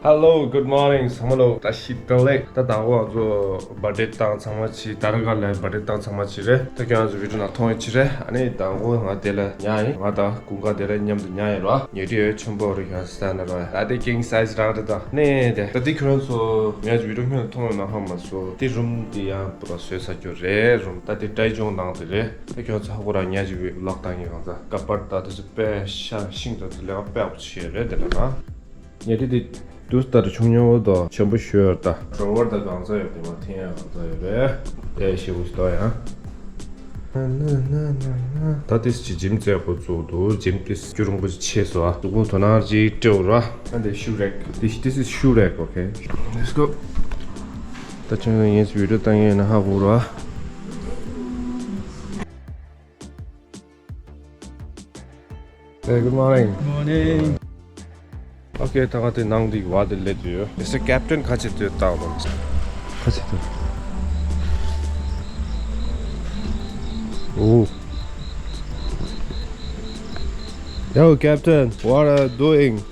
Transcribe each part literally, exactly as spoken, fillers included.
Hello, good morning. ཚང་མ་ལོ་བཀྲ་ཤིས་བདེ་ལེགས། ད་དང་པོ་ང་ཚོ་བར་ཐི་ཌེ་བཏང་ཚང་མ་ཅི། ད་ར་ག་ལ་བར་ཐི་ཌེ་བཏང་ཚང་མ་ཅི་རེད། ད་ཁྱོད་ང་ཚོ་བི་ཌི་ཡོ་ནང་མཐོང་ཡོད་ཅི་རེད། ཨ་ནི་དང་པོ་ང་དེ་ལ་ཉལ་ཡིན། ང་དང་ཀུན་དགའ་དེ་ལ་མཉམ་དུ་ཉལ་ཡིན་ར། ཉལ་ཁྲི་ཡོད་ཆེན་པོ་རེད། ཁྱོད་ང་ཚོ་ད་ན་ར། ད་དེ་ཀིང་སའི་ཛི་རག་རེད། ད་ནས་དེ་ད་དེ་ཁྱོད་ཚོ་ངའི་བི་ཌི་ཡོ་སྔོན་མཐོང་ཡོད་ན་ཧ་མ་སོ། དེ་རུམ་དེ་ཡང་པུ་ར་བཟོས་ཚར་རྒྱུ་རེད། རུམ་ད་དེ་ཏྲའི་ཇོང་ནང་དེ་རེད། ད་ཁྱོད་ཚོ་ཧ་གོ་ར། ཉལ་ཅིག་བི་ལོག་བཏང་ཡིན། གང་ཚ་ཀ་པར་ད་དེ་ཚོ་དཔེ་ཤ་ཤིང་ད་དེ་ལས་ཀ་དཔེ་ཡག་པོ་བྱས་རེད། དེ་ལ་ན། ཉལ་ཁྲི་དེ་དུས་ལྟར་ཆུང་ཉུང་བོ་དང་ཆེན་པོ་ཞུ་ཡོད་ད། ཌོ་ཝར་ད་གང་ཚ་ཡོད་དེ་མ་འཐེན་ཡ་གང་ཚ་ཡོད་རེད། དེ་ཞེ་པོ་ཞིག་ད་ཡང་། ད་དེ་ཅི་ཇིམ་རྩེ་པོ་བཙུགས་འདུག་ཇིམ་དེ་སྐྱུ་རུང་པོ་ཅིག་ཆེ་སོ། ཨ། དུ་ཀུ་དོ་ན་ཅིག་སྤྲེའུ་ར། ཨ་འདི་ཤུ་རེག This, this is shoe rack, okay? Let's go. ད་ཆུང་ཉུང་ཡིན་ཚེ་བི་ཌི་ཡོ་བཏང་ཡས་ན་ཧ་གོ་ར། Hey, good morning. Morning. Okay, ད་ག་དེ་ནང་དེ་བ་དེ་སླེབས་ཡོད། Mister Captain ཁ་ཆེ་དུ་བཏང་དང་། ཁ་ཆེ་དུ། Oh. Yo, Captain, what are you doing?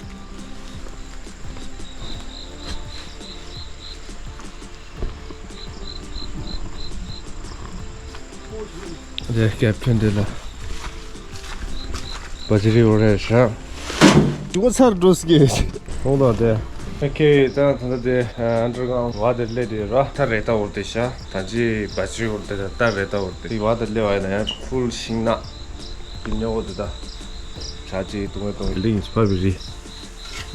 དེ་ཀེབ་ཊན་དེ་ལ་བ་ཇི་རི་འོ་རེ་ཤ། ཅུ་གོ་ཚར་འགྲོ་སྐྱེས། ཁོང་དང་དེ། ཨོ་ཁེ། ད་ད་ད་དེ་ཨན་ཌར་གྷ་རའུན་ཌི་བ་དེ་སླེབས་དེ་ར། ད་རེད། ད་འོར་དེ་ཤ། ད་ཅི་བ་ཇི་རི་འོར་དེ་ད་རེད། ད་འོར་དེ་བ་དེ་སླེབས་བ་ཡིན་ན་ཡང་ཕུལ་ཤིང་ནགས་དེ་ཉོ་གོ་དེ་ད། ཆ་ཅི་དུང་བའི་དུང་ལིང་ཕ་བི་རི།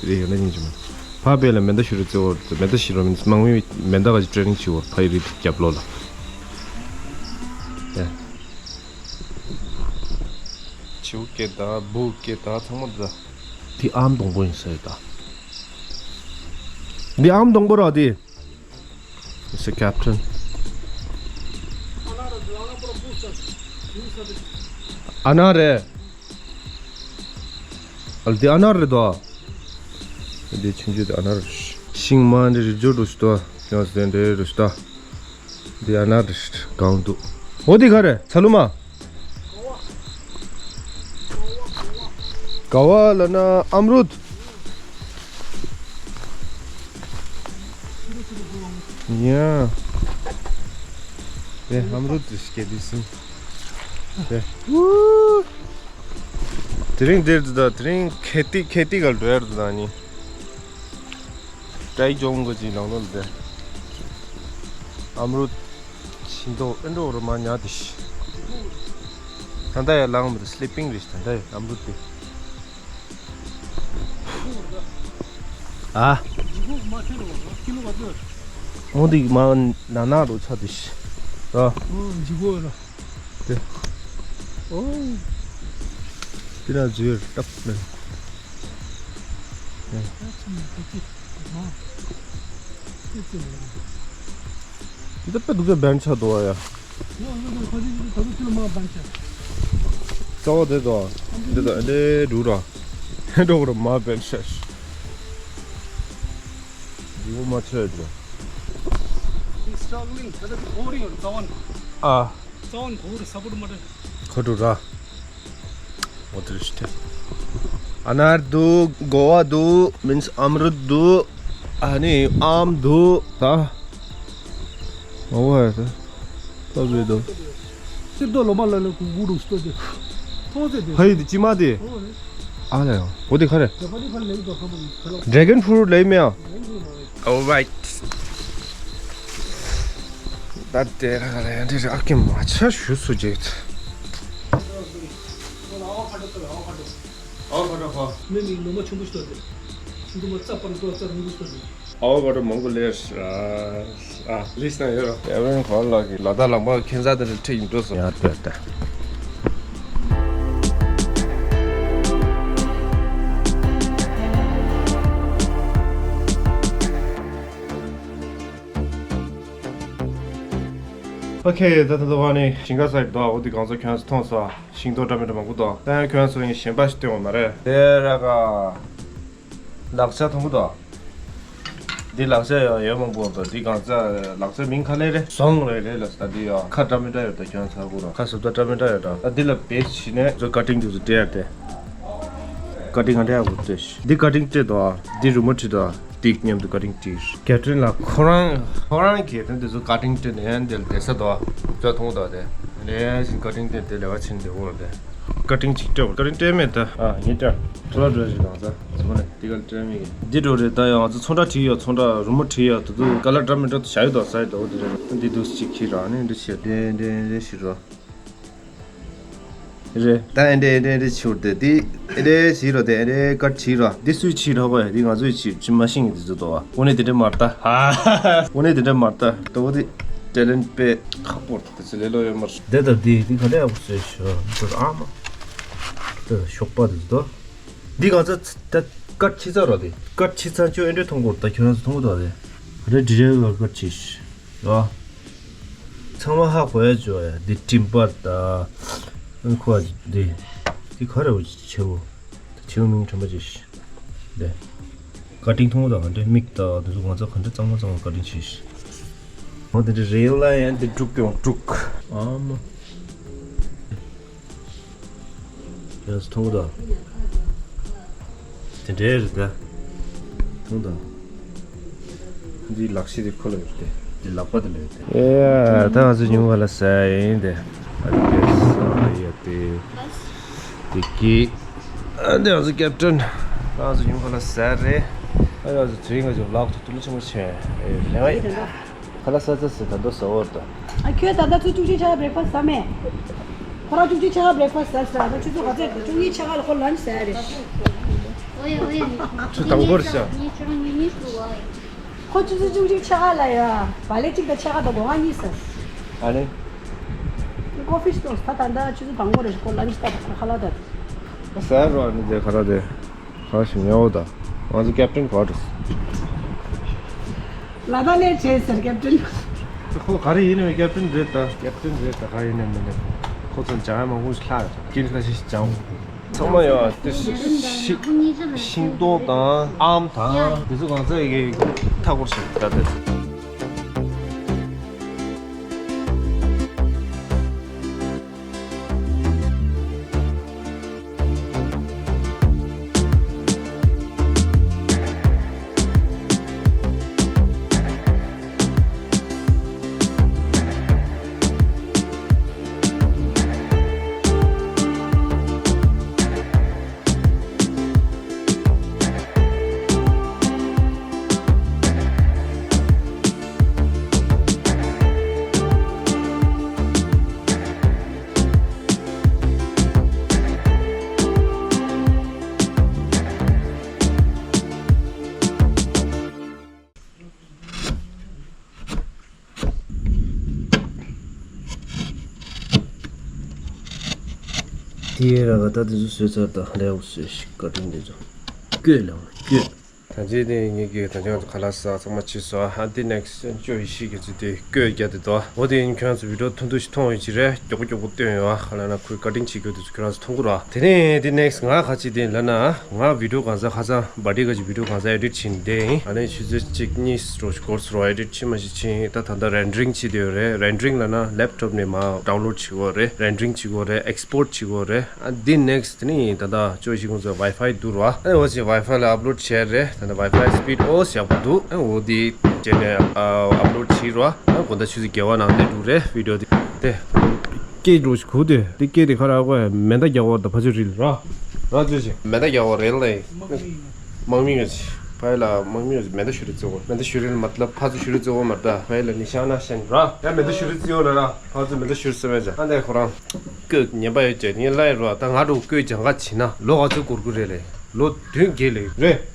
རེད། ཡོད་ན་སྙིང་རྗེ་མོ། ཕ་བེ་ལ་མེ་མདའ་ཞུ་རུ་བརྩེ་བོ། མེ་མདའ་ཞུ་རུ་མིན་དམག་མི་མེ་མདའ་ག་ཅིག་ཊེ་རེ་ནིང་བྱེད་བོ། ཕ་ཡི་རི་རྒྱབ་ལོགས་ལ། ཡ། བྱིའུ་སྐད་དང་འབུ་སྐད་དང་ཚང་མ་འདུག་ད། དེ་ཨམ་སྡོང་པོ་ཡིན་ས་ཡོད་ད། འདི་ཨམ་སྡོང་པོ་ར་དེ། Mister Captain. ཨ་ན་རེ། ཨ་ལ་དེ་ཨ་ན་རེ་དོ། འདི་ཆུང་ཆུང་དེ་ཨ་ན་རེ། ཤིང་མ་འདི་རི་ཇོ་རུ་ཤི་དོ། ཡང་ཟེར་འདྲེ་རུ་ཤི་དོ། འདི་ཨ་ན་རེ་གང་འདུག་འོ་དེ་ག་རེ་ཚ་ལུ་མ། ག་བ་ལ་ན་ཨམ་རུད། ཡ། དེ་ཨམ་རུད་དེ་སྐྱེ་དེ་སིན། དེ། དེ་རིང་དེར་དུ་ད། དེ་རིང་ཁེ་ཏི་ཁེ་ཏི་ག་ལ་འགྲོ་ཡར་དུ་ད་ནི། ཏྲའི་ཇོང་གི་ཅིག་ནང་ལོགས་ལ་དེ། ཨམ་རུད་ཤིང་ཏོག་ཨེ་འགྲོ་རུ་མ་ཉག་དེ་ཤི། ད་ལྟ་ཡ་ལངས་མི་དུ་སི་ལི་པིང་རེད། ད་ལྟ་ཡ་ཨམ་རུད་དེ། ཨ། འོ་འདི་མ་ན་ན་རུ་ཚ་དེ་ཤི། ཨ། འོ་འཇིགས་གོ་ར། དེ། ཨོ། དེ་ན་ཟེར་སྟབས་མེད། དེ་ད་པེ་འདུག་ག་བན་ཆ་དོ་ཡ། རྩ་བ་དེ་དོ། འདི་དོ་འདི་འདུག་ར། འགྲོ་ར་མ་བན་ཆ། འཇིགས་མ་ཆོད་འགྲོ། He's struggling. ཨ། རྩ་བ་ནས་གོ་རེ་སབ་པོར་མ་རེད། ཁ་དྲུག་ར། འོ་དེ་རེད་ཤི་ཐལ། ཨ་ནར་འདུག་གོ་བ་འདུག་མིན་སི་ཨམ་རུད་འདུག་ཨ་ནི་ཨམ་འདུག་ད། ཨོ་ཧ་ད། ཐོབ་རེད་འདུག་སི་ཏོ་ལོ་མ་ལ་ལ་གུ་གུ་རུ་སྟོ་དེ། ཐོང་ཚེ་དེ། ཧ་ཡི་དེ་ཅི་མ་དེ། ཨོ་རེད། ཨ་ལ་ཡང་འོ་དེ་ཁ་རེད། ཇ་པ་ནི་ཕར་ལེགས་དོ་ཁ་མ་ཁ་ལོ། ཌེ་གོན་ཕུ་རུ་ལེགས་མེ་ཡང་། Alright. ད་དེ་ར་ག་ལ་ཡང་དེ་ར་ཨ་ཀེ་མ་ཆ་ཞུ་སུ་ཇེ། ཨ་ཁ་ཏོ་ཁ། མེ་མི་ལོ་མ་ཆུང་པོ་ཞིག་ཏོ་དེ། ཆུང་དུ་མ་རྩ་པར་ཏོ་རྩ་རུང་པོ་ཞིག་ཏོ་དེ། ཨ་བ་ཀ་ཏོ་མང་པོ་ལེར། ཨ། ལིས་ན་ཡོད་ར། ཨེ་ཝན་ཧོལ་ལ་གི་ལ་དྭགས་ལམ་པ་ཁྱེད་ཚ་དེ་ནས་ཁྲིད་ཡིན་འགྲོ་སོང་། ཡ་ཏོ་ཏ། ཨོ་ཁེ། ད་ད་ད་བ་ནི་ཞིང་ཁ་ས་ཡི་དོ། འོ་དེ་གང་ཚོ་ཁྱོད་ཚོ་མཐོང་སོང་། ཤིང་ཏོག་འདྲ་མི་འདྲ་མང་པོ་འདུག་ད་ཡང་ཁྱོད་ཚོ་ངས་ཞེན་པ་ཞིག་སྟོན་འོང་ན་རེད། དེ་ར་ག་ལག་ཆ་མཐོང་གི་འདུག་འདི་ལག་ཆ་ཡང་ཡོད་མང་པོ་འདུག་འདི་གང་ཚ་ལག་ཆ་མིང་ག་ལེ་རེད། ཟོང་རེད་རེད་ལ་ས། འདི་ཡང་ཁ་འདྲ་མི་འདྲ་ཡོད། ད་ཁྱོད་ཚོ་ཧ་གོ་ར། ཁ་སུབ་ད་འདྲ་མི་འདྲ་ཡོད་ད། ད་འདི་ལ་བེད་ཕྱིན་ནས་ཚོ་ཀ་ཊིང་དུ་སྤྲད་ཡ་དེ། ཀ་ཊིང་ག་འདྲ་ཡག་པོ་སྤྲད་ཤི། འདི་ཀ་ཊིང་སྤྲད་འདུག་འདི་རུ་མ་ཁྲིད་འདུག་ཏིག་མཉམ་དུ་ཀ་ཊིང་སྤྲད། ཀེབ་ཊན་ལགས་ཁོ་རང་ཁོ་རང་གིས་དེ་འདི་ཚོ་ཀ་ཊིང་སྤྲད་ནས་འདིར་བསྡད་ས་དོ། ཚོ་མཐོང་གི་འདུག་དེ། ལས་ཀ་བྱེད་ཀ་ཊིང་སྤྲད་དེ་ལས་ཀ་བྱེད་འདི་འོང་ལ་དེ། ཀ་ཊིང་ཅིག་སྤྲད། ཀ་ཊིང་སྤྲད་མེད་ད། ཨ་ཡིན་ད། ཁ་ལག་འདྲ་ཞིག་དང་ས་ཚོ་ནས་འདི་ག་ལ་སྤྲད་མེད་གི། འདི་འགྲོ་རེད་ད། ཡང་ང་ཚོ་ཚོང་འདྲ་བྲིས་ཡོད། ཚོང་འདྲ་རི་མོ་བྲིས་ཡོད། དེ་ཚོ་ཀ་ལར་འདྲ་མི་འདྲ་དུ་བྱ་ཡོད་དོ་ས་ཡོད་དོ། འོ་དེ་རེད། འདི་འདུག་ཅིག་ཁྱེར་ར་ནི་འདི་བྱས་དེ་འདི་འདི་ཞིག་རོ། རེད། ད་ཨེ་འདྲས་ཨེ་འདྲས་ཨེ་འདྲས་བྱེད་རོགས་དེ། དེ་ཨེ་འདྲས་བྱེད་རོགས་དེ། ཨེ་འདྲས་ཀ་ཊི་བྱེད་རོགས། འདི་སུས་བྱེད་རོགས་པ་ཡ། འདི་ང་ཚོས་བྱེད་བྱེད་མ་ཤེས་ངེས་འདི་ཚོ་དོ་བ། འོ་ནས་དེ་འདྲས་མར་ལྟ། ཧ་ཧ། འོ་ནས་དེ་འདྲས་མར་ལྟ། ད་འོ་དེ་ཊེ་ལེན་ཊི་དཔེ་ཁག་པོ་རེད། དེ་ཚོ་ལས་སླ་ཡོད་མ་རེད། དེ་ལྟར་འདི་འདི་ག་འདྲས་ཡག་པོ་བཟོས་ཤག་འདི་ཨ་མ། དེ་ཞོགས་པ་དེ་ཚོ་དོ། འདི་ག་ཚ་ད་ཀ་ཊི་བྱེད་ཚར་རོགས་དེ། ཀ་ཊི་བྱེད་ཚར་ཅོ་ཨེ་འདྲས་མཐོང་གོ་ད་ཁྱོད་རང་ཚོ་མཐོང་གོ་ད་དེ། ག་འདྲས་འདི་འདྲས་ཀ་ཊི་བྱེད་ཤག་ཡ། ཚང་མ་ཧ་གོ་ཡ་ཅོ་ཡ། འདི་ཊིམ་པར་ད། ཨ་ཁོ་འདི། འདི་ག་རེ་བ་ཆེ་བོ། ཆེ་བོ་མིང་དྲན་པ་ཅིག་འདི། ཀ་ཊིང་མཐོང་ད་ག་འདྲས་མིག་ད་འདི་ཚོ་ང་ཚོ་ག་འདྲས་གཙང་མ་གཙང་མ་ཀ་ཊིང་བྱེད་ཤག་འོ་དེ་འདྲས་རེད་ལ་ཡ། འདི་དཀྲུག་ཀྱང་དཀྲུག་ཨ་མ། ཡ་མཐོང་ད། དེ་འདྲའི་རེད་ད། མཐོང་ད། འདི་ལག་ཤེས་དེ་ཁོ་ལ་ཡོད་དེ། འདི་ལག་པ་དེ་ལ་ཡོད་དེ། ཡ་ད་ང་ཚོ་ཉུང་བ་ལ་ཟ་ཡིན་དེ། ཨ་དེ་ཡོད་དེ། དེ་གི། ཨ་འདི་ང་ཚོ་ཀེབ་ཊན། ང་ཚོ་ཉུང་བ་ལ་ཟ་རེད། ཨ་ང་ཚོ་དུས་ཡིན་ང་ཚོ་ལག་ཏུ་ཏུ་ལུ་ཆེན་མོ་བྱས། ཨེ་ལེ་ང་ཡིན། ཁ་ལག་ཟ་ཟ་ཟེར་ད་འདོད་ཟ་འོར་ད། ཨ་ཁྱོད་ད་ལྟ་ཚོད་བཅུ་གཅིག་ཆ་བྷི་རེག་ཕ་སི་ཟ་མེད། ཁོ་རང་བཅུ་གཅིག་ཆ་བྷི་རེག་ཕ་སི་ཟ་ཟ་ད་ཆུ་ཚོད་ག་ཚོད་བཅུ་གཉིས་ཆ་ག་ལ་ཁོ་ལན་ཆི་ཟ་ཡ་རེད། ཁོ་ཆུ་ཚོད་བཅུ་གཅིག་ཆ་ག་ལ་ཡ་བ་ལེ་གཅིག་དང་ཆ་ག་དང་སྒོ་ང་གཉིས་ཟ། ཨ་ནི། ཀོ་ཕི་སི་ཊོལ་ད་ད་ད་ཆུ་ཚོད་དང་པོ་རེད། ཁོ་ལན་ཆི་ད་ད་ཁ་ལག་ད། ཟ་རོ་ཨ་ནི་དེ་ཁ་ལག་དེ། ཁ་ཞིམ་ཡོད་ད། ང་ཚོ་ཀེབ་ཊན་ག་རེ། ལ་དྭགས་ལས་བྱས་ཟེར་ཀེབ་ཊན། ཁོ་ག་རེ་ཡིན་ནའི་ཀེབ་ཊན་རེད་ད། ཀེབ་ཊན་རེད་ད། ག་ཡིན་ནའི་མིན་ནའི། ཁོ་ཚོ་སྦྱང་ཡ་མང་པོ་ཞིག་ལྷག་ཡོད། དཀྱིལ་ཁ་ཤས་ཤིག་སྦྱང་། ཚང་མ་ཡོད་དེ། ཤིང་ཏོག་དང་ཨམ་དང་དེ་ཚོ་གང་ཚ་ཡི་གི་མཐའ་སྐོར་ཞིག་ད་དེ། དེ་ར་ག་ད་དེ་ཚོ་བཟོས་ཚར་ད། ཧ་ལས་བཟོས་ཤིག་ཀ་ཊིང་དེ་ཚོ་བསྐོལ་ལ་བསྐོལ། ད་ཅི་དེ་ངེད་ཀྱིས་ད་ཅི་ང་ཚོ་ཁ་ལག་ཟ་ཚང་མ་ཕྱིས་སོང་། ཨ་དེ་ནེག་སི་ཅོ་ཡི་ཤི་གི་ཚུལ་དེ་བསྐོལ་རྒྱག་དེ་དོ། འོ་དེ་ཡིན། ཁྱོད་ཚོ་བི་ཌིའོ་ཐུང་ཐུང་ཞིག་མཐོང་ཡོད་ཀྱི་རེད། མགྱོགས་པོ་མགྱོགས་པོ་སྟོན་ཡོད། ཨ་ཁ་ལག་ན་ཁོའི་ཀ་ཊིང་བྱེད་རྒྱུ་དེ་ཚོ་ཁྱོད་རང་ཚོ་མཐོང་གི་རེད། དེ་ནས་དེ་ནེག་སི་ང་ག་ཅི་དེ་ལབ་ན། ང་བི་ཌིའོ་གང་ཟག་ཁ་སང་བར་ཐི་ཌེ་ག་ཅིག་བི་ཌིའོ་གང་ཟག་ཨེ་ཌིཊ་བྱེད་བསྡད་ཡིན། ཨ་ནི་ཆུ་ཚོད་གཅིག་གཉིས་རོ་ཞིག་འགོར་སོང་རོ། ཨེ་ཌིཊ་བྱེད་མ་བྱེད་ཕྱིན། ད་ད་ལྟ་རེན་ཌི་རིང་བྱེད་བསྡད་ཡོད་རེད། རེན་ཌི་རིང་ལབ་ན་ལེབ་ཊོབ་ནས་མར་ཌའུན་ལོཌ་བྱེད་དགོས་རེད། རེན་ཌི་རིང་བྱེད་དགོས་རེད། ཨེག་སི་པོརཊ་བྱེད་དགོས་རེད། ཨ་འདི་ནེག་སི་དེ་ནི་ད་ལྟ་ཅོ་ཡི་ཤི་ཁོང་ཚོ་ཝའི་ཕའི་འདུག་རོ། ཨ་འོ་ཅི་ཝའི་ཕའི་ལ་ཨབ་ལོཌ་བྱས་རེད། ད་ལྟ་ཝའི་ཕའི་སི་པིཌ་ཨོ་ཡག་པོ་འདུག་ཨ་འོ་དེ་བྱས་ནས་ཨབ་ལོཌ་བྱེད་རོ། ཨ་དགོང་དག་ཆུ་ཚོད་བརྒྱད་པ་ནང་སླེབས་འགྲོ་རེད་བི་ཌིའོ་དེ། དེ། སྐད་འགྲོ་ཞིག་གུ་དེ། དེ་སྐད་དེ་ཁ་ར་གོ་མེ་མདའ་རྒྱག་བར་དང་ཕ་ཚོད་རིལ་ར། ར་ཚོད་ཅིག་མེ་མདའ་རྒྱག་བར་རེད་ལེ། དམག་མི་ངོས་ཕ་ཡི་ལ་དམག་མི་ངོས་མེ་མདའ་གཞུ་རེ་བརྩི་བོ། མེ་མདའ་གཞུ་རེ་ལ་མ་ལབ་ཕ་ཚོད་གཞུ་རེ་བརྩི་བོ་མ་རེད་ད། ཕ་ཡི་ལ་ནི་ཤང་ན་ཤན་ར། ཡ་མེ་མདའ་གཞུ་རེ་བརྩི་བོ་ལ་ར། ཕ་ཚོད་མེ་མདའ་གཞུ་རེ་བརྩི་བས་ཅག་ཨ་འདས་ཁོ་རང་། སྐད་ཉན་པ་ཡོད་ཅེ་ངས་ལ་ཡི་ར་ད་ང་འགྲོ་སྐད་སྦྱང་ག་བྱེད་ན་ལོ་ག་ཚོད་འགོར་གི་རེད་ལེ། ལོ་བདུན་བརྒྱད་ལེ་རེད།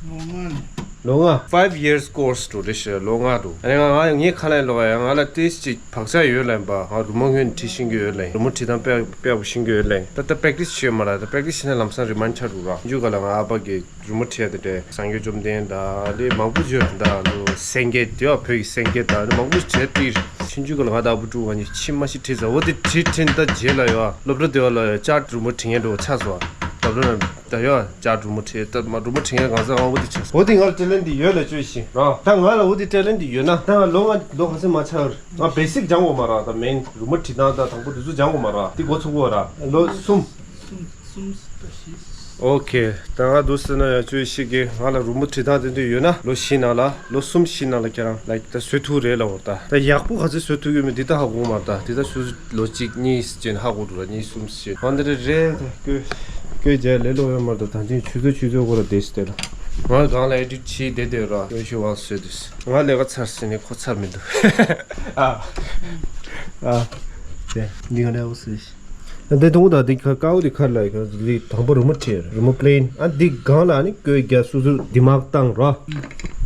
ལོ་ལྔ་ནས། ལོ་ལྔ། Five years course འགྲོ་རེད་ཤག་ལོ་ལྔ་འགྲོ། ཨ་ནི་ང་ང་ངའི་ཁ་ལག་ལོ་ག་ཡ་ང་ལ་ཏིས་ཅིག་བག་ཆགས་ཡོད་ལེ་ཡིན་པ། ང་རི་མོ་སྔོན་ནས་བྲིས་ཤེས་ཀྱི་ཡོད་ལེ། རི་མོ་བྲིས་སྟངས་དཔེ་དཔེ་ཡག་པོ་ཤེས་ཀྱི་ཡོད་ལེ། ད་ལྟ་པེག་ཊིས་བྱས་ཡོད་མ་ར། ད་པེག་ཊིས་བྱས་ན་ལམ་སང་རི་མན་ཆགས་འགྲོ་ར། མཇུག་ག་ལ་ང་ཨ་ཕ་གི་རི་མོ་བྲིས་ཡ་དེ་འདྲས་སངས་རྒྱས་བཅོམ་ལྡན་དང་ལས་མང་པོ་བརྗོད་ད་ལོ་སེང་གེ་དེ་བ་བོད་ཀྱི་སེང་གེ་དང་ལས་མང་པོ་བྲིས་བྲིས། ཕྱིན་མཇུག་ག་ལ་ང་ད་ཨ་བུ་ཕྲུག་ང་གཉིས་ཕྱི་མ་ཤི་བྲིས་ཚར། འོ་དེ་བྲིས་བྲིས་ད་རྗེས་ལ་ཡོད་ཨ་སློབ་གྲྭ་དེ་བ་ལ་ཡོད་ཅར་རི་མོ་བྲིས་ཡ་འགྲོ་ཆགས་སོང་ཨ། སློབ་གྲྭ་ན་ད་ཡོད་ཨ་ཅར་རི་མོ་བྲིས་ད་མ་རི་མོ་བྲིས་ཡ་གང་ཟག་ཨ་འོ་དེ་ཆགས་སོང་། འོ་དེ་ང་ལ་ཊེ་ལེན་ཊི་ཡོད་ལ་བཅོས་ཤིང་ར། ད་ང་ལ་འོ་དེ་ཊེ་ལེན་ཊི་ཡོད་ན་ད་ང་ལོ་ང་ལོ་ག་ཚོད་མ་ཆགས་ང་བེ་སིག་སྦྱང་དགོས་མ་ར། ད་མེན་རི་མོ་བྲིས་སྟངས་ད་དང་པོ་དེ་ཚོ་སྦྱང་དགོས་མ་ར། དེ་འགོ་ཚུགས་དགོས་ར་ལོ་གསུམ། གསུམ་གསུམ་ད་བཞི། ཨོ་ཁེ། ད་ང་འདུག་ཟེར་ན་ཡང་ཅོ་ཡེ་ཤི་གིས་ང་ལ་རི་མོ་བྲིས་སྟངས་དེ་འདྲ་ཡོད་ན་ལོ་བཞི་ནང་ལ་ལོ་གསུམ་བཞི་ནང་ལ་ཁྱེད་རང་ལའིག་ད་བཟོ་ཐུབ་རེད་ལབ་པ་རེད། ད་ད་ཡག་པོ་ག་ཚོད་བཟོ་ཐུབ་ཡོད་མེད་འདི་ད་ཧ་གོ་མ་རེད། ད་འདི་ད་སོ་སོ་ལོ་གཅིག་གཉིས་ཅན་ཧ་གོ་འགྲོ་ལ། གཉིས་གསུམ་ཅན་འོ་འདི་འདྲ་རེད། ད་བཀོད་བཀོད་རྒྱ་ལས་སླ་པོ་ཡོད་མ་རེད། ད་ཐང་ཆེན་ཆུ་ཚོད་ཆུ་ཚོད་སྐོར་ལ་བསྡད་ཤི་དེ་ལ་ང་སྒང་ལ་ཨེ་ཌིཊ་བྱེད་བསྡད་དེ་ར། ཅོ་ཡེ་ཤི་ཝང་སོ་དུས་ང་ལས་ཀ་ཚར་ཟིན་ནས་ཁོ་ཚར་མི་འདུག་ཨ་ཨ་དེ་འདི་ག་ནས་འོ་སོ་ཡེ་ཤི། འདི་དུང་ད་འདི་ཁ་ཀའོ་འདི་ཁར་ལ་ཡི་ག་འདི་དང་པོ་རི་མོ་བྲིས། རི་མོ་པི་ལེན། ཨ་འདི་སྒང་ལ་ཨ་ནི་བཀོད་རྒྱ་སོ་སོ་འདི་མག་བཏང་ར།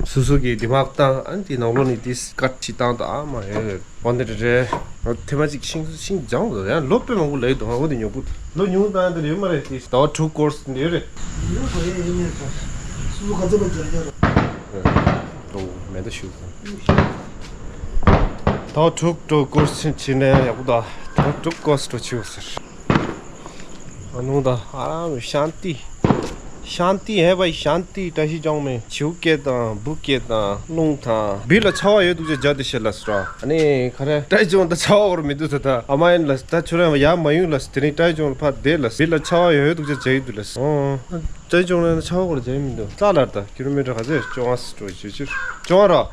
སོ་སོ་གི་འདི་མག་བཏང་། ཨ་འདི་ནང་ལོགས་ནི་འདི་སྐད་ཅིག་བཏང་ད་ཨ་མ་ཡོད་ཡོད་འོ་འདི་རེད། འོ་ཐེ་མ་ཅིག་ཤིང་ཤིང་སྦྱངས་འདུག་ཡང་ལོ་དཔེ་མང་པོ་ལས་འདུག་འོ་འདི་ཉོ་པོ་ལོ་ཉུང་བཏང་འདི་ཡོད་མ་རེད། འདི་ཟླ་བ་དྲུག་ཀོར་སི་འདི་ཡོད་རེད། ཡོད་རེད་ཡོད་མེད་ད་སོ་སོ་ག་ཚོད་པ་རྒྱག་རྒྱག་ར། འགྲོ་མེད་ད་ཞུ། ད་དྲུག་འགྲོ་ཀོར་སི་ཕྱིན་ནས་ཡག་པོ་ད། ད་དྲུག་ཀོར་སི་འགྲོ་ཆེའོ་ཟེར། ཨ་ནུ་ད་ཨ་རམ་ཤཱན་ཏི། ཤཱན་ཏི་ཧེ་བའི་ཤཱན་ཏི་བཀྲ་ཤིས་ལྗོངས་མེ་བྱིའུ་སྐད་དང་འབུ་སྐད་དང་རླུང་དང་བི་ལ་ཆར་པ་ཡོད་འདུག་ཅེས་རྒྱ་དེ་ཤེས་ལ་སོ་ར། ཨ་ནི་ཁ་རེ་བཀྲ་ཤིས་ལྗོངས་ད་ཆར་པ་འོར་མི་འདུག་ད་ད་ཨ་མ་ཡིན་ལ་ད་ཆུ་ར་ཡ་མ་ཡུང་ལ་དེ་རིང་བཀྲ་ཤིས་ལྗོངས་ལ་ཕར་བསྡད་ལ་བི་ལ་ཆར་པ་ཡོད་འདུག་ཅེས་རྒྱ་ཡིན་འདུག་ལ་སོ། ཅ་ཅོང་ལ་ཆ་བ་གོ་ལ་ཇ་ཡི་མི་འདུག་རྩ་ལར་ད་ཀི་ལོ་མི་ཊར་ག་ཚོད་བཅོ་ལྔ་སི་ཊོ་ཅི་ཅི་བཅོ་ལྔ་ར།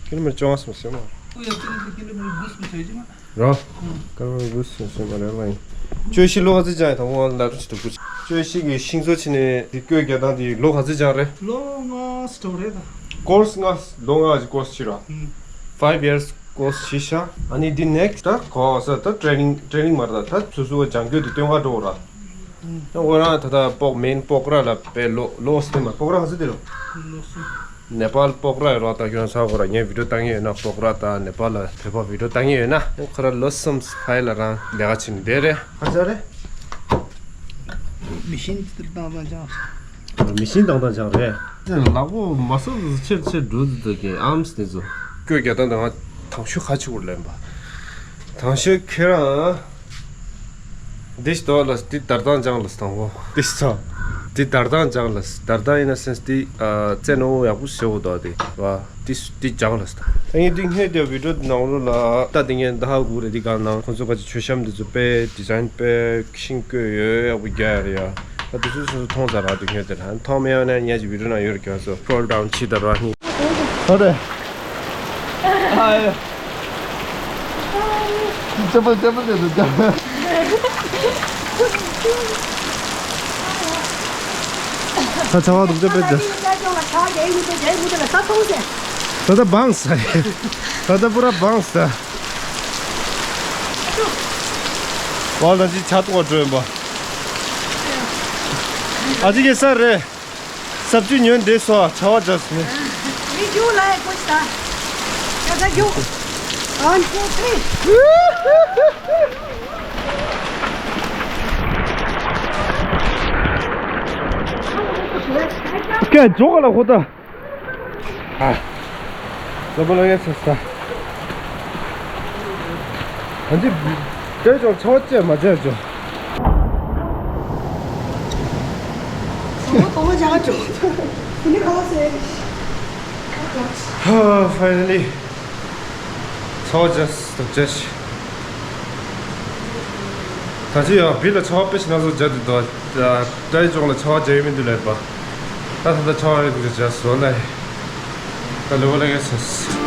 ཀི་ལོ་མི་ཊར་བཅོ་ལྔ་སོང་ཟེར་མ། ཨུ་ཡ་ཀི་ལོ་མི་ཊར་ཀི་ལོ་མི་ཊར་དགུ་སོང་ཟེར་ཅི་མ། ར། ཀི་ལོ་མི་ཊར་དགུ་སོང་ཟེར་མ་རེད་ལ་ཡིན། བཅོ་ཤི་ལོ་ག་ཚོད་ཅང་ཡི་ད་ངོ་ལ་རུ་ཅི་ཏུ་གུ། བཅོ་ཤི་གི་ཤིང་བཟོ་ཕྱི་ནས་དེ་བཀོད་རྒྱག་སྟངས་དེ་ལོ་ག་ཚོད་ཅང་རེད། ལོ་ལྔ་སི་ཊོ་རེད་ད། ཀོར་སི་ལྔ། ལོ་ལྔ་གི་ཀོར་སི་ཕྱི་ར། ཧུམ། Five years course ཤི་ཤ། ཨ་ནི་འདི་ནེག་སི་ཊི་ད་གོ་ས་ད་ཊེ་ནིང་ཊེ་ནིང་མ་རེད་ད། ད་སོ་སོ་སྦྱང་རྒྱུ་དེ་སྟོན་ག་འགྲོ་ར། ད་ཁོ་རང་ད་ལྟ་སྤོག་མེན་སྤོག་ར་ལ་པའི་ལོ་ལོ་སི་ནི་མ་སྤོག་ར་ག་ཚོད་དེ་རོ། ནེ་པཱལ་སྤོག་ར་ཡོད་ར། ད་ཁྱོད་ཚ་ཁོ་ར་ངས་བི་ཌིའོ་བཏང་ངེས་ཡོད་ན་སྤོག་ར་ད་ནེ་པཱལ་ལ་བོད་པ་བི་ཌིའོ་བཏང་ངེས་ཡོད་ན་ཁོ་ར་ལོ་གསུམ་ཕ་ཡི་ལ་རང་ལས་ཀ་བྱེད་ནི་དེ་རེད། ཨ་ཅག་རེད། མི་ཤིན་ཏི་བཏང་བཏང་ཅང་། མི་ཤིན་བཏང་བཏང་ཅང་རེད། ལག་པོ་མ་སོ་ཆེར་ཆེར་འགྲོ་འདུག་གི་ཨམ་སི་དེ་ཚོ། བཀོད་རྒྱག་སྟངས་དང་ང་དང་ཤོས་ཁ་ཆུ་བུར་ལེན་པ། དང་ཤོས་ཁྱེད་རང་། འདི་ཞིག་དོ་ལ་འདི་དར་ཐང་ལྗང་ལ་དང་བོ། འདི་ཞིག་ཚོ། འདི་དར་ཐང་ལྗང་ལ་དར་ཐང་ཡིན་ན་སེམས་འདི་རྩེ་ནོ་ཡག་པོ་ཞེ་བོ་དོ་དེ་བ། ཏིས་ཏི་ཇག་ལ་སྟ། ངས་འདི་སྔོན་དེ་བི་ཌིའོ་ནང་ལོ་ལ་ལྟ་དེ་ངས་འདི་ཧ་གོ་རེད། འདི་གང་ནང་ཁོང་ཚོ་ག་ཅི་མཆོད་བཤམས་འདི་ཚོ་དཔེ་ཌི་ཛའིན་དཔེ་ཤིང་བཀོད་ཡོད་ཡག་པོ་རྒྱག་ཡ་རེད་ཡ། ད་འདི་ཚོ་སོ་སོ་མཐོང་ཚར་ར། འདི་སྔོན་དེ་ལ་མཐོང་མེད་ཡོད་ན་ངས་ཀྱི་བི་ཌིའོ་ནང་ཡོད་རེད། ཁྱོད་ཚོ་སྐྲོལ་ཌའུན་བྱེད་ད་ར་ཧི། ཨོ་རེད། ཨ་ཡ། ཅེ་པ་ཅེ་པ་ལས་འདུག་ཅེ། ད་ཚ་བ་འདུག་ཅེ་པེ་ཅེ། ད་ད་བང་ས། ད་ད་པུ་ར་བང་ས། ཝ་ལ་ཅི་ཆ་ཏོག་བྲོས་པ། ཨ་ཅི་གེ་ས་རེད། ས་བཅུད་ཉོན་བསྡད་སོ་ཆ་བ་ཇ་སི་ནི། མི་རྒྱུག་ལ་ཡ་ཀོ་ཤི་ད། ཡ་ད་རྒྱུག One, two, three. སྐད་འཇོག་ག་ལ་ཧོ་ད། ཨ། ལོ་པ་ལོ་ཡ་ས་ས། ཨ་ཅི། དེ་ཅོ་ཆ་བ་ཅེ་མ་ཅེ་ཅོ། ཧ། ཕའི་ནལ་ལི། ཚོ་ཇ་སི་དང་ཇ་སི། ད་ཅི་ཡང་བི་ལ་ཆ་བ་དཔེ་ཞིག་ན་ཚོ་ཇ་དུ་དོ། ད་ཅོང་ལ་ཆ་བ་ཇ་ཡོད་མི་འདུག་ལས་པ། ད་ད་ད་ཆ་བ་ཡོད་འདུག་ཇ་སོ་ལ། ད་ལོ་བ་ལ་ངས་ས།